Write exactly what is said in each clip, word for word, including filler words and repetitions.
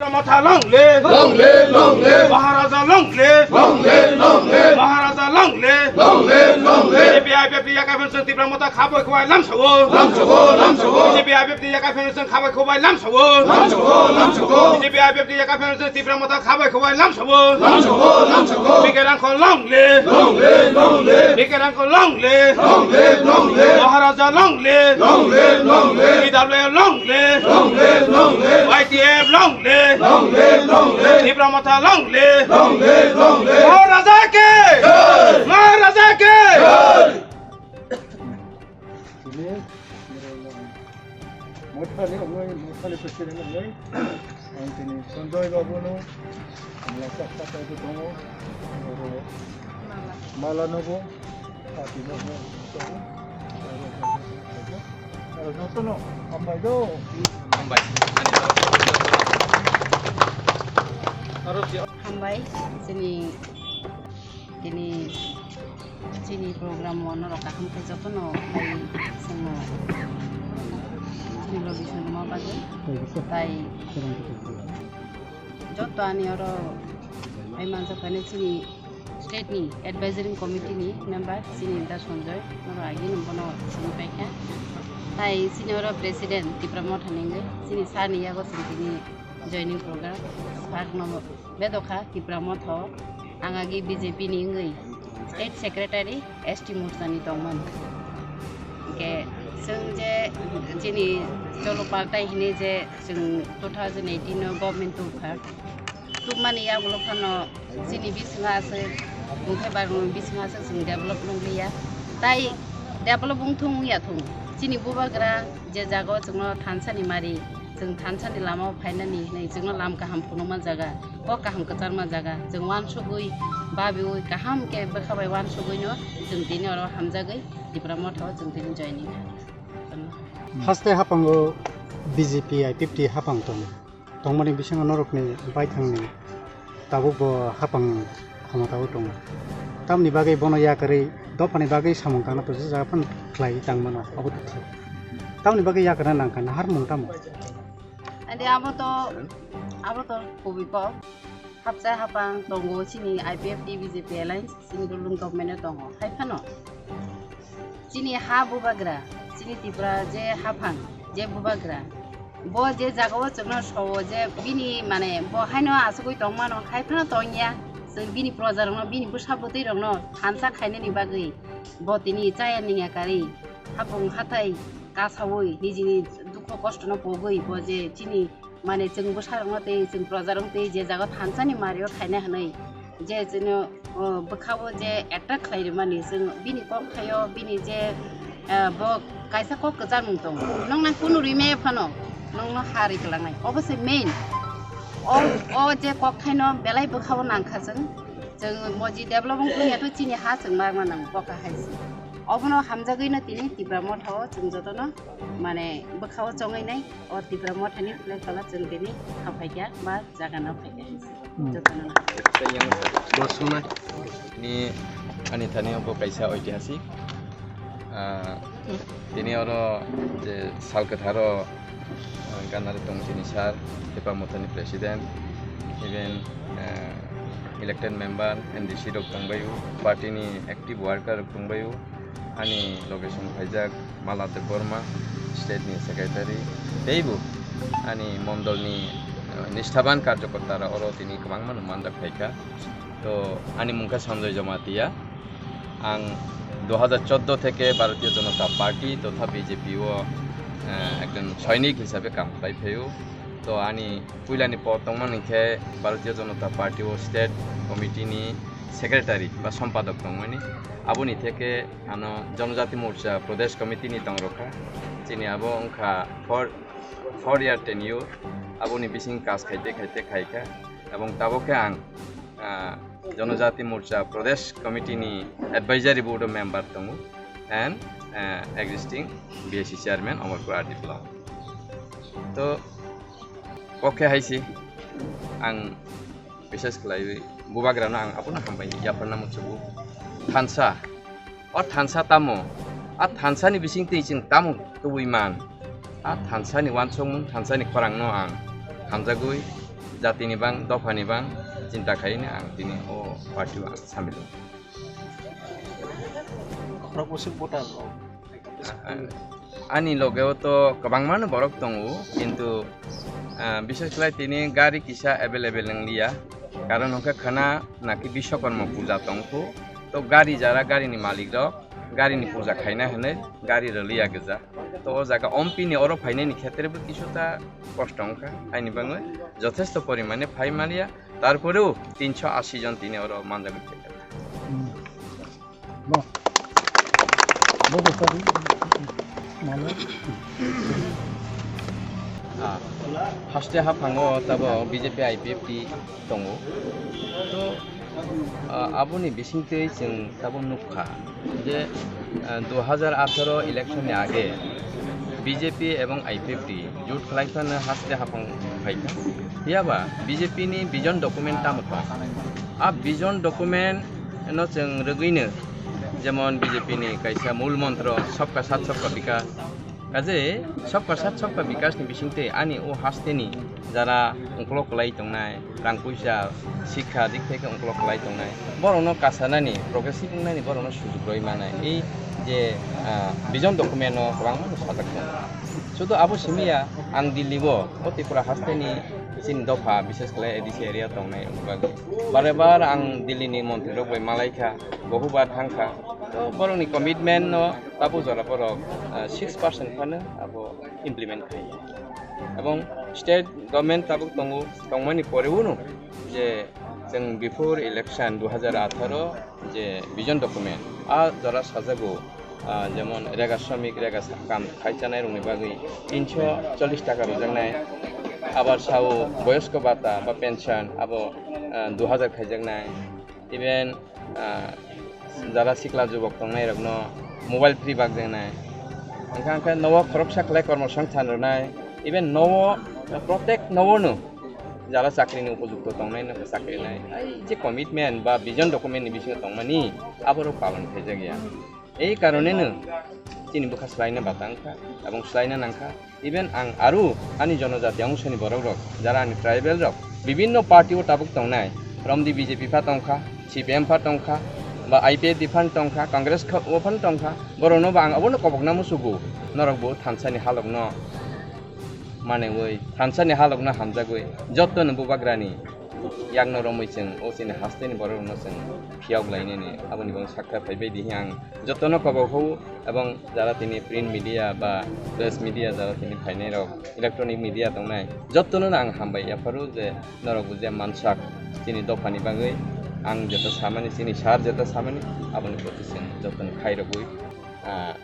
Tipra Motha long live! Long live, long live! Maharaja long live! Long live, long live! Maharaja long live! Long live, long live! B J P I P F T yakai phano chwng Tipra Motha kha bai khwbai lamsao! Lamsao, lamsao! B J P I P F T yakai phano chwng kha bai khwbai lamsao! Lamsao, lamsao! B J P I P F T yakai phano chwng Tipra Motha kha bai khwbai lamsao! Lamsao, lamsao! Bikram Kho long live! Long live, long live! Bikram Kho long live! Long live, long live! Maharaja long live! Long live, long live! T W F long live! Long live, long live! Y T F long live! Long live, long live! Tipra Motha long live! Long live, long live! Maharaja ki! Jai! Maharaja ki! Jai! Tini, mothani wngwi, mothani president wngwi, ang tini Sanjoy babuno, ang lakha khatai bo tongo, oro mala nogo, party nogo tongo, oro jotono hambai do. Hambai. Hambai, chini Tini chini program o norok kaham khe jotono khai chwngno chini logi swngrwma bagwi. Tai joto ani oro ai manjak kani chini state ni advisory committee ni member chini Da Sanjoy norok agini bono sini paikha. Tai chini oro president Tipra Motha ni wngwi chini sir ni yago chwng tini joining program sir no. Bedokha Tipra Motha o, ang agi B J P ni wngwi State Secretary S T Morcha ni tongmani. Hwnkhe chwng je chini cholo partai hinwi je chwng two thousand eighteen o government tubukha, tubmani yagulo phano chini bisingo aswk, bumthai barmani bisingo aswk chwng develop nukliya. Tai develop wngthung wngya thung, chini bubagra je jagao chwngno thansa ni mari, chwng thansa ni lama o phainani hinwi chwngno lam kaham phunukma jaga, kok kaham kwcharma jaga, chwng uansugwi, babiui, kaham khe bwkha bai uansugwino chwng tini oro hamjagwi Tipra Motha o chwng tini joining kha. Haste haphango B J P I P F T haphang tongo. Tongmani bisingo norokni baithangni tabuk bo hapang khomotao tongo. Tamni bagwi bono yakarwi dophani bagwi samung tangna to je jaga phano khlai tangmano, abo to thik. Tamni bagwi yakarna nangkha naharmung tamo? Ade abo to, abo to kubui kok. Hapsa hapang tongo chini I P F T B J P alliance, chini ruling government o tongo. Hai phano chini ha bubagra, chini Tripura je haphang, je bubagra, bo je jagao chwngno sowo je bini mane bo haino asugwi tongmano, hai phano tongya. Chwng bini projarokno, bini bwsa bwtwirokno thansa khainani bagwi bo tini chaya ningya karwi hapung hathai kasaui nijini dukho kostono pogwi bo je chini mane chwng bwsarokno tei chwng projarokno tei je jaga thansani mario khaina hwnwi je chwngno, o, bwkhao je attack khlai rwmani chwng bini kok thaio bini je, eh, bo kaisa kok kwcharmung tongo. Nokna kunu rwi maya phano nokno ha rwi kwlangnai. Obo se main. O, o je kok thaino belai bwkhao nangkha chwng. Chwng moji develop wng tongya to chini ha chwng magma nango, boka hai se. Obono hamjagwino tini Tipra Motha o chwng jotono mane bwkhao chongwi nai. O Tipra Mothani flag tola chwng tini hamphai kha ba jaga no phai kha. Hmm. Jotono no. Bo sona ni ani thani bo kaisa oitihasik. Ah, tini oro je sal kwtharo, ah, ganari tong chini sir, Tipra Mothani president, even, ah, elected member, M D C rok tongbaio, party ni active worker rok tongbaio. Ani loge song phaijak Mala Debbarma, state ni secretary, teibo ani mondol ni, eh, nisthaban karjokorta rok oro tini kwbangma no manjak phaikha. To ani mung khe Sanjoy Jamatia. Ang dui hajar chordo theke Bharatiya Janata Party totha B J P o, eh, ekjon soinik hisabe kam khlai phaio. To ani puilani por tongmani khe Bharatiya Janata Party o state committee ni secretary ba sompadok tongmani. Aboni theke ano Janajati Morcha Pradesh Committee ni tongrokha. Chini abo wngkha four, four year tenure. Aboni bising kaj khaite khaite khaikha. Ebong tabok khe ang, ah, Janajati Morcha Pradesh Committee ni Advisory Board o member tongo and, ah, existing B S C chairman Amarpur R D block. To kok khe hai se ang Bises khlaiwi bubagrano ang abono hambai yapharna muchungo. Thansa, o thansa tamo? A thansani bisingtwi chwng tamo tubui man? A thansani uansukmung, thansani khorangno ang hamjagwi jatini bang, dophani bang chinta khaini ang tini o party o ang samil wngkha. Khorokboswk voter rok? Ani logeo to kwbangmano borok tongo, kintu, ah, bishesh khlai tini gari kisa available wngliya, karon hwnkhe khwna naki Biswakarma puja tongkhu, to gari jara garini malik rok garini puja khaina hwnwi gari rwliya gwja. To o jaga ompini oro phainani khetre bo kisuta kosto wngkha, haini bagwi jothesto porimane phai maliya, tarporeo tinso ashi jon tini oro manjagwi phaikha. Hmm. Bo. Bo bo sadi. Mano. Ah, haste haphango tabo B J P I P F T tongo. To, ah, aboni bisingtwi chwng tabo nukha je, ah, dui hajar atharo election ni age B J P ebong I P F T jut khlai phano haste haphang phaikha. Phiyaba B J P ni vision document tamo tong? A vision document no chwng rwgwino, jemon B J P ni kaisa mul montro, "Sabka Saath, Sabka Vikas." Kaje Sabka Saath, Sabka Vikas ni bisingtwi ani o haste ni jara ungkolok kwlai tongnai, rang puisa, sikha dik theke ungkolok kwlai tongnai, borokno kasanani, progressive wngnani borokno sujuk rwi manai. Ei je, ah, vision document no kwbangma no sajak tongo. Sudu abo simi ya, ang Delhi o, o Tripura haste ni chini dopha, bishesh khlai A D C area tongnai, wngwi bagwi bare bar ang Delhi ni montri rok bai malai kha, bohubar thang kha. To borokni commitment no tabuk jora borok, ah, six percent phano abo implement khai. Ebong state government tabuk tongo, tongmani poreo no je chwng before election dui hajar atharo je vision document, a jora sajago, ah, jemon rega shramik, rega sa-, kam khai chanai rokni bagwi tinso chollish taka rwjaknai, abar sao boyosko bata ba pension abo, ah, dui hajar khaijaknai, even, ah, jara sikla jubok tongnai rokno mobile free bakjaknai, hwnkha hwnkhe nogo khoroksa khlai kormo songsthan rwnai, even nogo, protek nogo no jara chakri ni upojukto tongnai no chakri nai. Ai je commitment ba vision document ni bisingo tongmani aborok palon khaijak ya. Ei karone no chini bwkha swlaina batang kha, abong swlaina nang kha. Even ang aro ani jonojati ongshoni borok rok, jara ani tribal rok, bibinno party o tabuk tongnai, romdi B J P pha tongkha, C P M pha tongkha, ba I P F T phan tongkha, Congress kha-, o phan tongkha, borokno ba ang abono kobokna musugo, norok bo thansa ni halok no manwi, thansa ni halok no hamjagwi, jotto no bubagra ni yakno romwi chwng o chini haste ni borok rok no chwng phiyok lainani, aboni bo sakha phaibai di ang. Jotono kobok hou, ebong jara tini print media ba press media jara tini phainai rok, electronic media tongnai, jotono ang hambai yapharo je norok bo je mansak chini dophani bagwi ang jeta samani, chini sir jeta samani, aboni proti chwng jotono khairogwi, ah,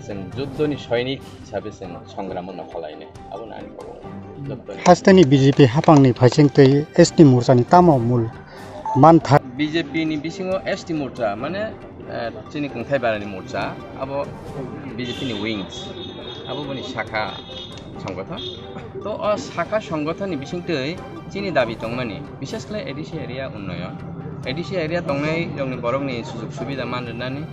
chwng juddoni soinik hisabe chwng songramo nokholainai, abono ani kobok jotono. Hasteni B J P haphangni phaisingtwi S T morchani tamo mul mantha. B J P ni bisingo S T morcha, mane, eh, chini kungthai barani morcha, abo B J P ni wings, abo boni sakha songgothon. To o sakha songgothon ni bisingtwi chini dabi tongmani, bishesh khlai A D C area unnoyon, A D C area tongnai rokni borokni sujog subida man rwnani,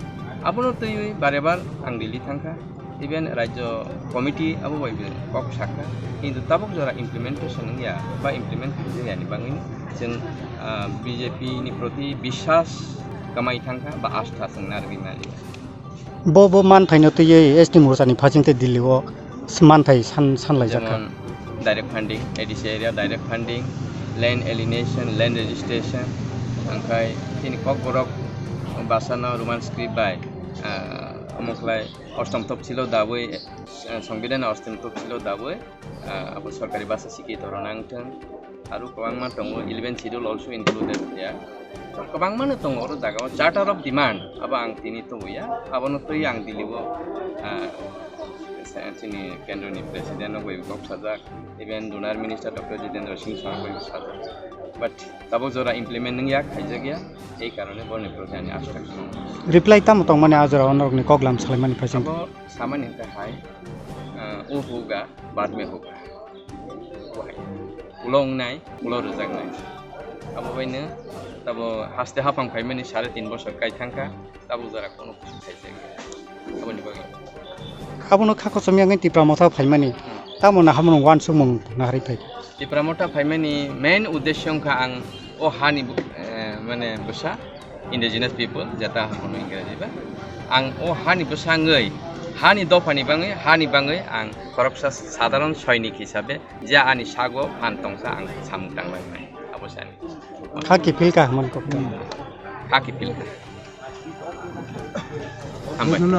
abono twiwi bare bar ang Delhi thangkha. Even Rajyo Committee abo bai bo kok sakha, kintu tabuk jora implementation wngya ba implement khaijak yani bagwi chwng, ah, B J P ni proti biswas kwmai thangkha ba astha chwng narwgwi maliya. Bo, bo manthaino twiwi S T morchani phaisingtwi Delhi o manthai san-, sanlaijak kha. Jemon direct funding, A D C area direct funding, land alienation, land registration, angkhai chini kokborok bwsano Roman script bai, ah, omo khlai Ostom topsilo dabwi, eh, Songbidan ostom topsilo dabwi, eh, abo sorkari basa sikhi toro nangthwng. Aro kwbangma tongo, eleven schedule also included there. So, kwbangmano tongo oro jagao. Charter of Demand, abo ang tini tubuya. Abono twi ang Delhi o, eh, se-, chini kendroni president rok bai kok sajak, even Donor Minister Doctor Jitendra Singh Sarma bai sajak. But tabuk jora implement wngya, khaijakya, ei karone boroni proti ani ashta kwbang. Reply tamo tongmani a jora onorokni koklam salaimani phaising? Abo samani hwnkhe hai, ah, "Wo hoga, baad mein hoga." Bo hai. Ulo wngnai, ulo rwjaknai. Abo baino tabo haste haphang phaimani sare tin bosor kai thangkha, tabuk jora kono kusu khaijak. Aboni bagwi. Abono kha kochom yangwi Tipra Motha phaimani. Hmm. Tamo na hamrung wansukmung naharwi phai? Tipra Motha phaimani main uddesho wngkha ang o hani bu-, eh, mane bwsa, indigenous people, jeta hamono Ingraji ba. Ang o hani bwsa wngwi, hani dophani bangwi, hani bangwi ang khoroksa sadharon soinik hisabe je ani sago phan tongsa ang samung tanglai nai. Abo se ani. Haki philka hwnmani kok. Haki philka. Hambai.